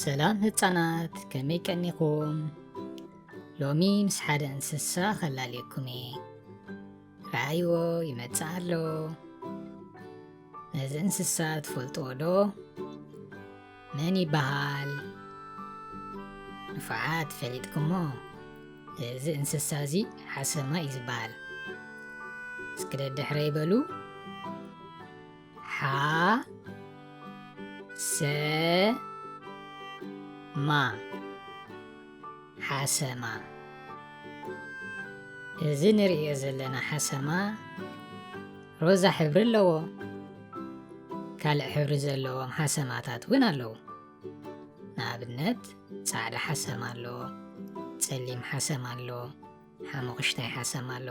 ሰላም ህጻናት፣ ከመይ ቀኒኹም? ሎሚ ምስ ሓደ እንስሳ ከላልየኩም እየ። ረኣይዎ፣ ይመጽእ ኣሎ። ነዚ እንስሳ ትፈልጥዎ ዶ? መን ይበሃል? ንፉዓት፣ ፈሊጥኩሞ። እዚ እንስሳ እዚ ሓሰማ እዩ ዝበሃል። እስኪ ደድሕረይ በሉ። ሓ ሰ ማ ሓሰማ። እዚ ንርእዮ ዘለና ሓሰማ ሮዛ ሕብሪ ኣለዎ። ካልእ ሕብሪ ዘለዎም ሓሰማታት እውን ኣለዉ። ንኣብነት ጻዕዳ ሓሰማ ኣሎ፣ ጸሊም ሓሰማ ኣሎ፣ ሓሙኽሽታይ ሓሰማ ኣሎ።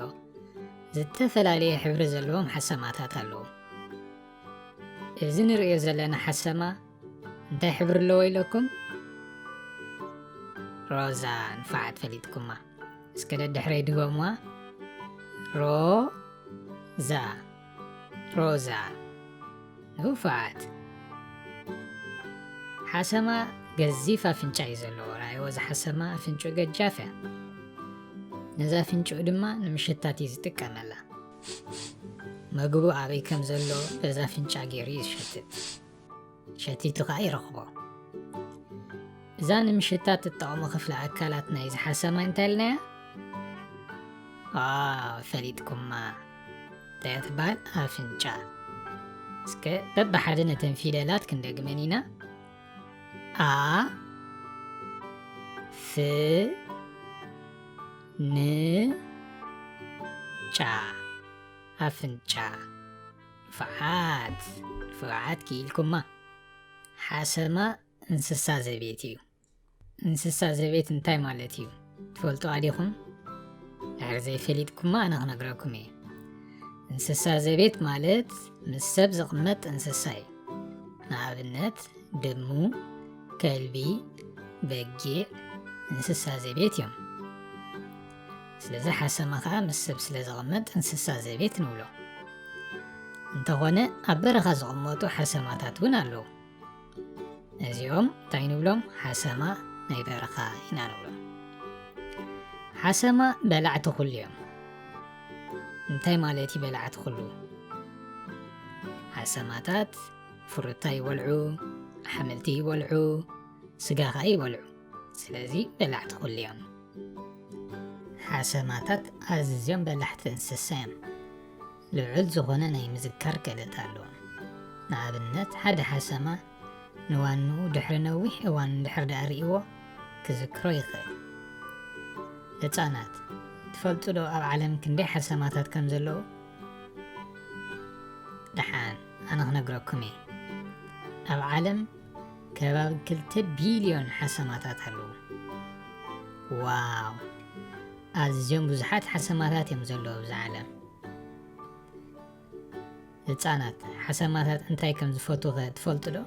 ዝተፈላለየ ሕብሪ ዘለዎም ሓሰማታት ኣለዉ። እዚ ንርእዮ ዘለና ሓሰማ እንታይ ሕብሪ ኣለዎ ኢለኩም? ሮዛ። ንፉዓት፣ ፈሊጥኩማ። እስከ ደድሕረይ ድገሙዋ። ሮዛ፣ ሮዛ። ንፉዓት። ሓሰማ ገዚፍ ኣፍንጫ እዩ ዘለዎ። ራእይዎ፣ እዚ ሓሰማ ኣፍንጭኡ ገጃፍ እያ። ነዛ ኣፍንጭኡ ድማ ንምሽታት እዩ ዝጥቀመላ። መግቡ ኣበይ ከም ዘሎ በዛ ኣፍንጫ ገይሩ እዩ ዝሸትት። ሸቲቱ ከኣ ይረኽቦ። እዛ ንምሽታት ትጠቕሞ ክፍሊ ኣካላት ናይዚ ሓሰማ እንታይ ኢልናያ? ዋ፣ ፈሊጥኩማ። እንታይ እያ ትበሃል? ኣፍንጫ። እስከ በብሓደ ነተን ፊደላት ክንደግመን ኢና። ኣ፣ ፍ፣ ን፣ ጫ። ኣፍንጫ። ንፉዓት፣ ንፉዓት ክኢልኩማ። ሓሰማ እንስሳ ዘቤት እዩ። እንስሳ ዘቤት እንታይ ማለት እዩ? ትፈልጡዋ ዲኹም? ድሕሪ ዘይፈሊጥኩማ ኣነ ክነግረኩም እየ። እንስሳ ዘቤት ማለት ምስ ሰብ ዝቕመጥ እንስሳ እዩ። ንኣብነት ድሙ፣ ከልቢ፣ በጊዕ እንስሳ ዘቤት እዮም። ስለዚ ሓሰማ ኸኣ ምስ ሰብ ስለ ዝቕመጥ እንስሳ ዘቤት ንብሎ። እንተኾነ ኣብ በረኻ ዝቕመጡ ሓሰማታት እውን ኣለዉ። ነዚኦም እንታይ ንብሎም? ሓሰማ ናይ በረኻ ኢና ንብሎም። ሓሰማ በላዕቲ ኩሉ እዮም። እንታይ ማለት እዩ በላዕቲ ኩሉ? ሓሰማታት ፍሩታ ይበልዑ፣ ኣሕምልቲ ይበልዑ፣ ስጋ ኸኣ ይበልዑ። ስለዚ በላዕቲ ኩሉ እዮም። ሓሰማታት ኣዝዮም በላሕቲ እንስሳ እዮም። ልዑል ዝኾነ ናይ ምዝካር ክእለት ኣለዎም። ንኣብነት፣ ሓደ ሓሰማ ንዋንኡ ድሕሪ ነዊሕ እዋን እንድሕር ደኣ ርእይዎ፣ ክዝክሮ ይኽእል። ህጻናት፣ ትፈልጡ ዶ ኣብ ዓለም ክንደይ ሓሰማታት ከም ዘለዉ? ደሓን፣ ኣነ ክነግረኩም እየ። ኣብ ዓለም ከባቢ ክልተ ቢልዮን ሓሰማታት ኣለዉ። ዋው! ኣዝዮም ብዙሓት ሓሰማታት እዮም ዘለዉ ኣብዚ ዓለም። ህጻናት፣ ሓሰማታት እንታይ ከም ዝፈትዉ ኸ ትፈልጡ ዶ?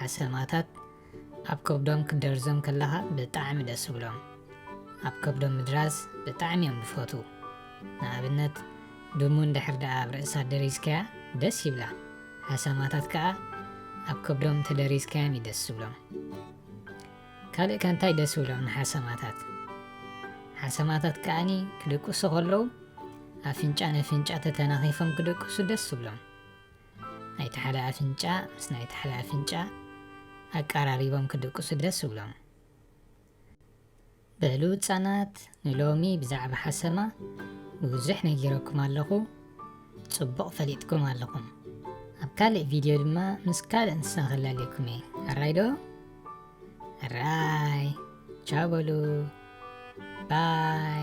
ሓሰማታት ኣብ ከብዶም ክትደርዞም ከለኻ ብጣዕሚ ደስ ይብሎም። ኣብ ከብዶም ምድራዝ ብጣዕሚ እዮም ዝፈትዉ። ንኣብነት፣ ድሙ እንድሕር ደኣ ኣብ ርእሳ ደሪዝካያ ደስ ይብላ። ሓሰማታት ከኣ ኣብ ከብዶም ተደሪዝካዮም እዩ ደስ ዝብሎም። ካልእ ከ እንታይ ደስ ይብሎም ንሓሰማታት? ሓሰማታት ከኣኒ ክድቅሱ ከለዉ ኣፍንጫ ነፍንጫ ተተናኺፎም ክድቅሱ ደስ ይብሎም። ናይቲ ሓደ ኣፍንጫ ምስ ናይቲ ሓደ ኣፍንጫ ኣቀራሪቦም ክድቅሱ ደስ ይብሎም። በሉ ህጻናት፣ ንሎሚ ብዛዕባ ሓሰማ ብዙሕ ነጊረኩም ኣለኹ። ጽቡቕ ፈሊጥኩም ኣለኹም። ኣብ ካልእ ቪድዮ ድማ ምስ ካልእ እንስሳ ክላለየኩም እየ። ኣራይ ዶ? ኣራይ። ቻው በሉ። ባይ።